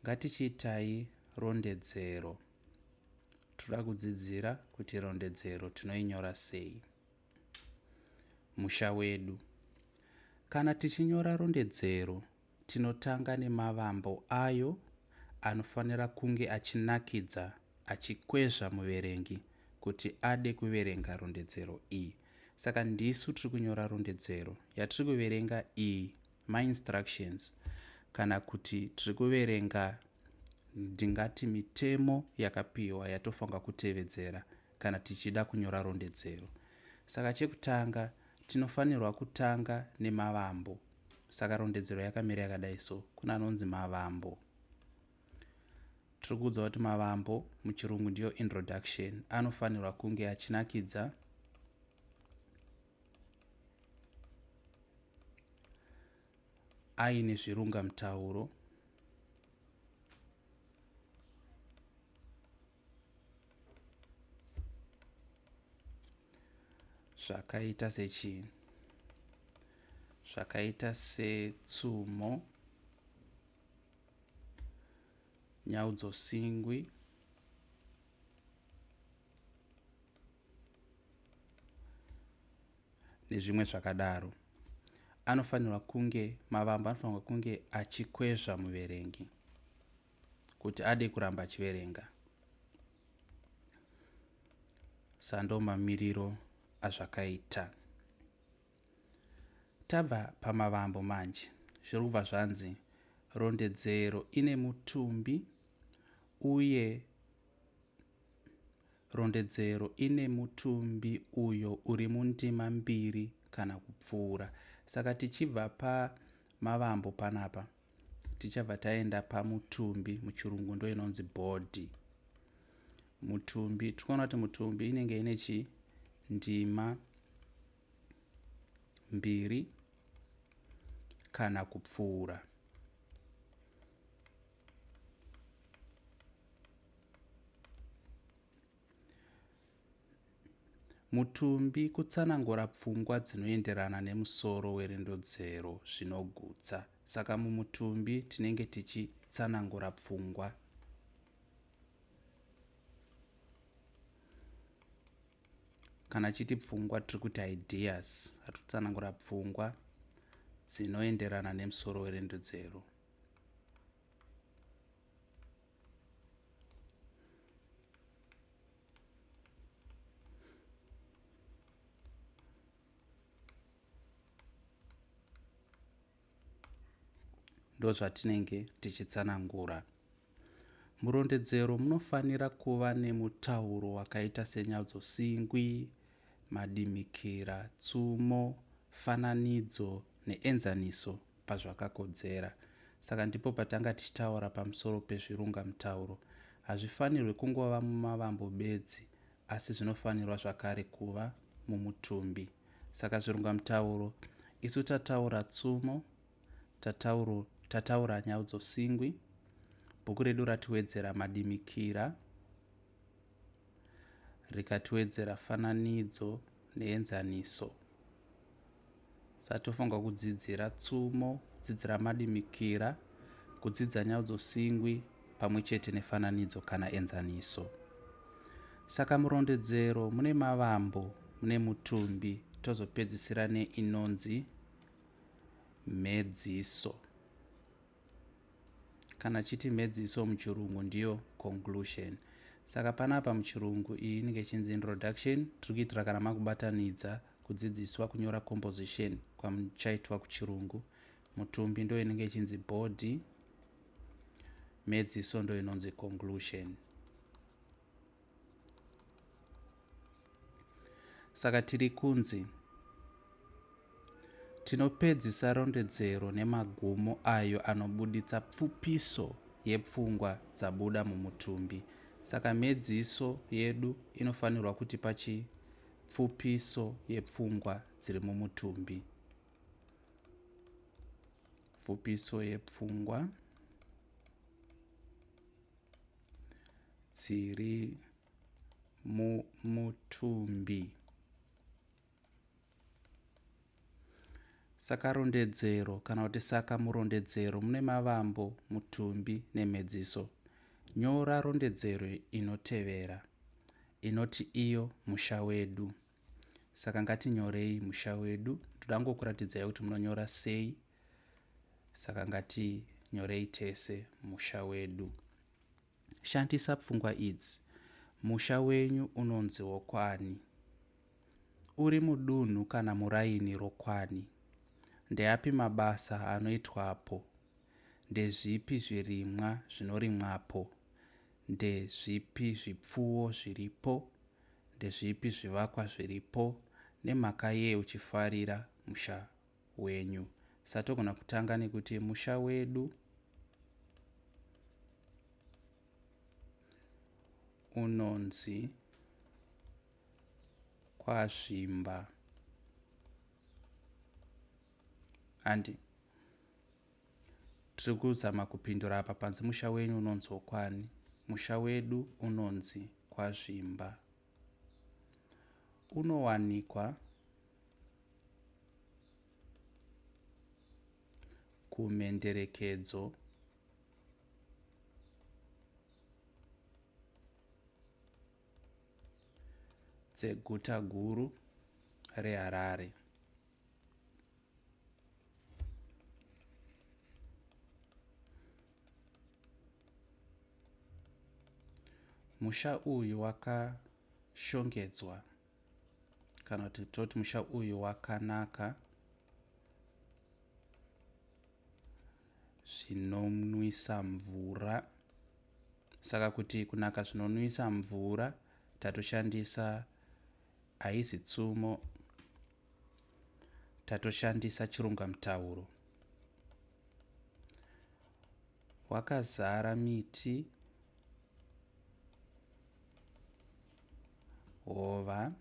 Ngatichiitai rondedzero. Toda kudzidzira kuti rondedzero tinoinyora sei. Musha wedu. Kana tichinyora rondedzero, tinotanga nemavambo ayo anofanira kunge achinakidza achikwezva muverengi kuti ade kuverenga rondedzero iyi. Saka ndisu tiri kunyora rondedzero yatiri kuverenga iyi mainstructions kana kuti tiri kuverenga ndingati mitemo yakapiwa yatofanirwa kutevedzera kana tichida kunyora rondedzero. Saka chekutanga tinofanirwa kutanga nemavambo. Saka rondedzero yakamira yakadai so kune anonzi mavambo. Tiri kuudzwa kuti mavambo muchirungu ndiyo introduction anofanirwa kunge achinakidza aine zvirungamutauro zvakaita sechii zvakaita setsumo nyaudzosingwi nezvimwe zvakadaro. Anofanirwa kunge mavambo anofanirwa kunge achikwezva muverengi kuti ade kuramba achiverenga. Sando mamiriro azvakaita. Tabva pamavambo manje, zviri kubva zvanzi rondedzero ine mutumbi uye Rondedzero ine mutumbi uyo uri mundima mbiri kana kupfuura. Saka tichibva pamavambo panapa tichabva taenda pamutumbi, muchirungu ndo inonzi body. Mutumbi tiri kuona kuti mutumbi inenge ine chi ndima mbiri kana kupfuura. Mutumbi kutsanangura pfungwa dzinoenderana nemusoro werendodzero zvinogutsa. Saka mumutumbi tinenge tichitsanangura pfungwa. Kana chiti pfungwa tiri kuti ideas, atotsanangura pfungwa dzinoenderana nemusoro werendodzero. Ndozvatinenge tichitsanangura. Murondedzero munofanira kuva nemutauro wakaita senyaudzosingwi, madimikira, tsumo, fananidzo neenzaniso pazvakakodzera. Saka ndipo patanga tichitaura pamusoro pezvirungamutauro. Hazvifanirwe kungova mumavambo bedzi asi zvinofanirwa zvakare kuva mumutumbi. Saka zvirungamutauro isu tataura tsumo, tatauro, tataura nyaudzosingwi, bhuku redu ratiwedzera madimikira, rikatiwedzera fananidzo neenzaniso. Saka tofanirwa kudzidzira tsumo, kudzidzira madimikira, kudzidza nyaudzosingwi pamwe chete nefananidzo kana enzaniso. Saka murondedzero mune mavambo, mune mutumbi, tozopedzisira neinonzi mhedziso. Kana chiti mhedziso muchirungu ndiyo conclusion. Saka panapa muchirungu iyi inenge ichinzi introduction, tiri kuitira kana makubatanidza kudzidziswa kunyora composition kwamuchaitwa kuchirungu. Mutumbi ndo inenge ichinzi body, mhedziso ndo inonzi conclusion. Saka tiri kunzi tinopedzisa rondedzero nemagumo ayo anobuditsa pfupiso yepfungwa dzabuda mumutumbi. Saka mhedziso yedu inofanirwa kutipa chii? Pfupiso yepfungwa dziri mumutumbi. Pfupiso yepfungwa dziri mumutumbi. Saka rondedzero kana kuti saka murondedzero mune mavambo, mutumbi nemhedziso. Nyora rondedzero inotevera inoti iyo musha wedu. Saka ngatinyorei musha wedu. Ndoda ngokuratidzai kuti munonyora sei. Saka ngatinyorei tese musha wedu. Shandisa pfungwa idzi. Musha wenyu unonzi wokwani? Uri mudunhu kana muraini rokwani? Ndeapi mabasa anoitwapo? Ndezvipi zvirimwa zvinorimwapo? Ndezvipi zvipfuwo zviripo? Ndezvipi zvivakwa zviripo? Nemhaka yei uchifarira musha wenyu? Satogona kutanga nekuti musha wedu unonzi kwaZvimba. Handi tiri kuzama kupindura apa panzi musha wenyu unonzi wokwani. Musha wedu unonzi kwaZvimba. Unowanikwa kumhenderekedzo dzeguta guru reHarare. Musha uyu wakashongedzwa kana kuti toti musha uyu wakanaka zvinonwisa mvura. Saka kuti kunaka zvinonwisa mvura tatoshandisa haizi tsumo tatoshandisa chirungamutauro. Wakazara miti, hova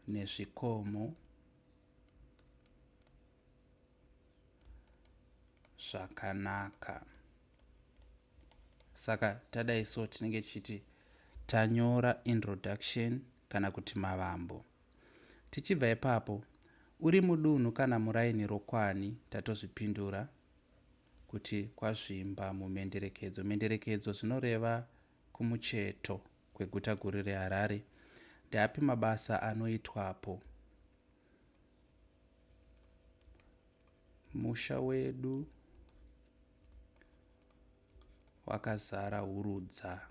nezvikomo zvakanaka. Saka tadai so tinenge tichiti tanyora introduction kana kuti mavambo. Tichibva ipapo, uri mudunhu kana muraini rokwani tatozvipindura kuti kwaZvimba mumhenderekedzo. Mhenderekedzo zvinoreva kumucheto kweguta guru reHarare. Ndeapi mabasa anoitwapo? Musha wedu wakazara hurudza.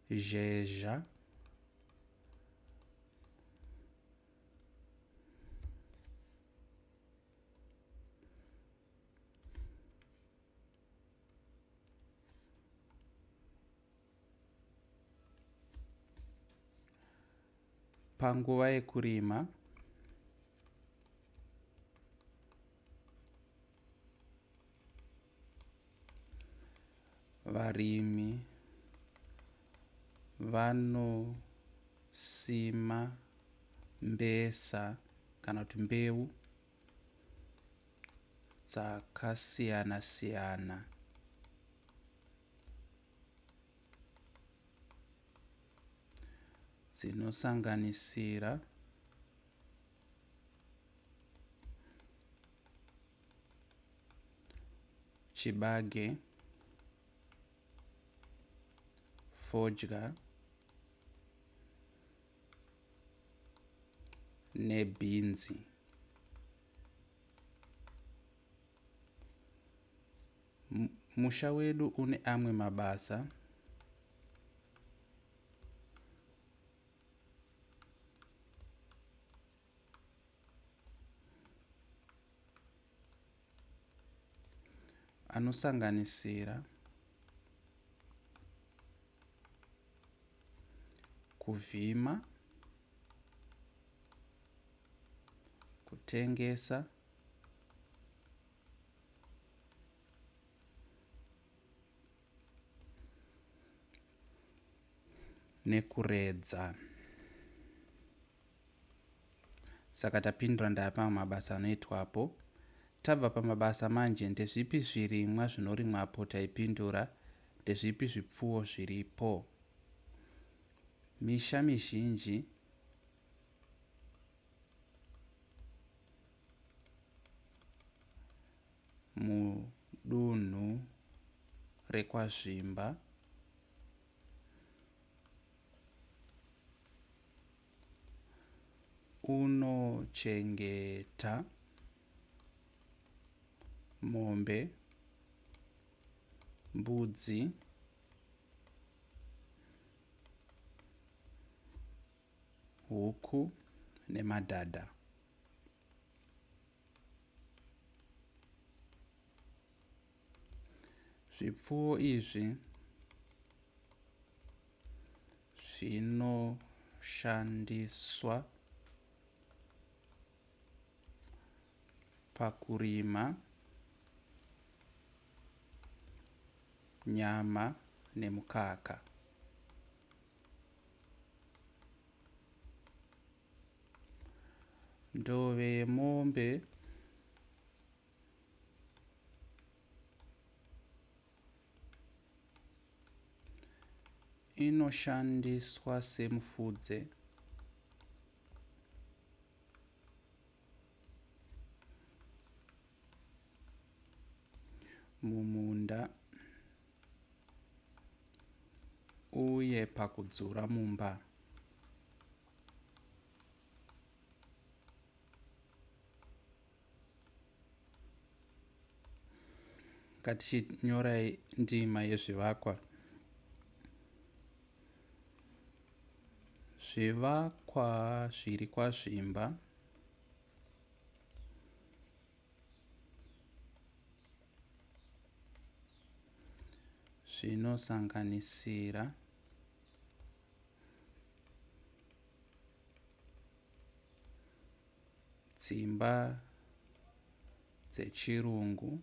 Zhezha Panguva yekurima, varimi vanosima mbesa kana kuti mbeu dzakasiyana siyana. Dzinosanganisira chibage, fodya nebhinzi. Musha wedu une amwe mabasa anosanganisira kuvhima, kutengesa nekuredza. Saka tapindura ndapa mabasa anoitwapo. Tabva pamabasa manje ndezvipi zvirimwa zvinorimwapo taipindura ndezvipi zvipfuwo zviripo. Misha mizhinji mudunhu rekwaZvimba unochengeta mombe, mbudzi, huku nemadhadha. Zvipfuwo izvi zvinoshandiswa pakurima, nyama nemukaka. Ndove yemombe inoshandiswa semufudze mumunda uye pakudzura mumba. Ngatichinyorai ndima yezvivakwa. Zvivakwa zviri kwaZvimba zvinosanganisira dzimba dzechirungu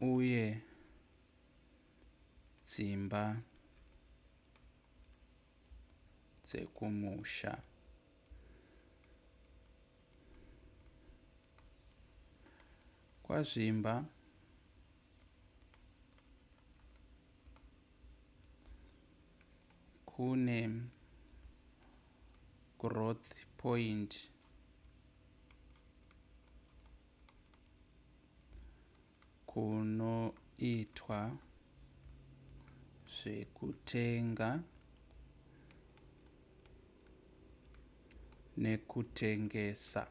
uye dzimba dzekumusha. KwaZvimba kune growth point kunoitwa zvekutenga nekutengesa.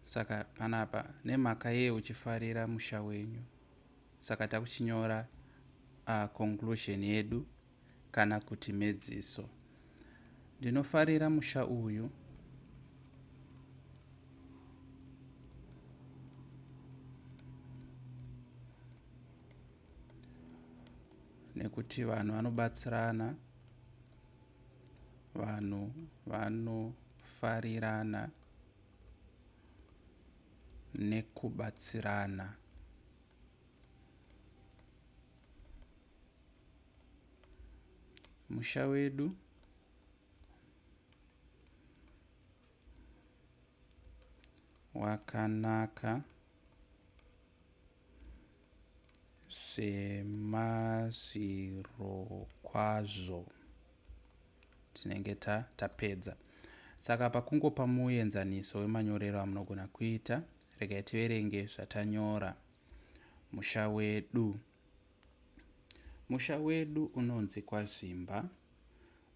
Saka panapa nemhaka yei uchifarira musha wenyu? Saka takuchinyora conclusion yedu kana kuti mhedziso. Ndinofarira musha uyu nekuti vanhu vanobatsirana, vanhu vanofarirana nekubatsirana. Musha wedu wakanaka zvemazvirokwazvo. Tinenge tapedza. Saka pakungopa muenzaniso wemanyorero amunogona kuita, regai tiverenge zvatanyora. Musha wedu. Musha wedu unonzi kwaZvimba.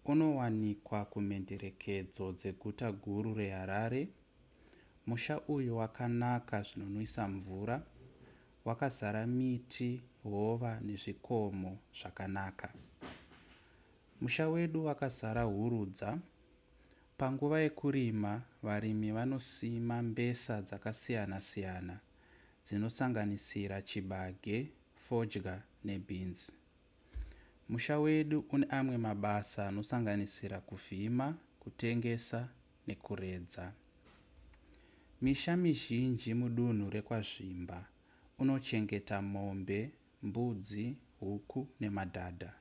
Unowanikwa kumhenderekedzo dzeguta guru reHarare. Musha uyu wakanaka zvinonwisa mvura. Wakazara miti, hova nezvikomo zvakanaka. Musha wedu wakazara hurudza. Panguva yekurima, varimi vanosima mbesa dzakasiyana-siyana dzinosanganisira chibage, fodya nebhinzi. Musha wedu une amwe mabasa anosanganisira kuvhima, kutengesa nekuredza. Misha mizhinji mudunhu rekwaZvimba unochengeta mombe, mbudzi, huku nemadhadha.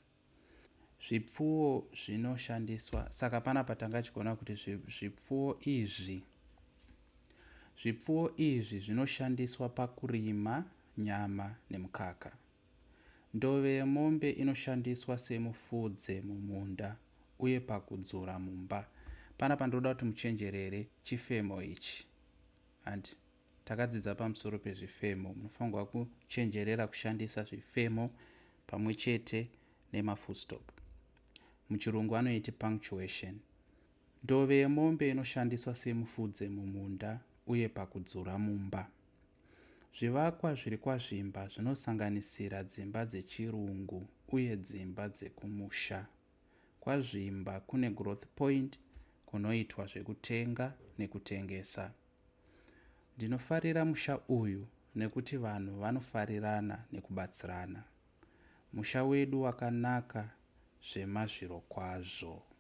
Zvipfuwo zvinoshandiswa saka panapa tanga tichigona kuti zvipfuwo izvi Zvipfuwo izvi zvinoshandiswa pakurima, nyama nemukaka. Ndove yemombe inoshandiswa semufudze mumunda uye pakudzura mumba. Panapa ndinoda kuti muchenjerere chifemo ichi. Hanti takadzidza pamusoro pezvifemo, munofanirwa kuchenjerera kushandisa zvifemo pamwe chete nemafull stop. Muchirungu anoiti punctuation. Ndove yemombe inoshandiswa semufudze mumunda uye pakudzura mumba. Zvivakwa zviri kwaZvimba zvinosanganisira dzimba dzechirungu uye dzimba dzekumusha. KwaZvimba kune growth point kunoitwa zvekutenga nekutengesa. Ndinofarira musha uyu nekuti vanhu vanofarirana nekubatsirana. Musha wedu wakanaka zvemazvirokwazvo.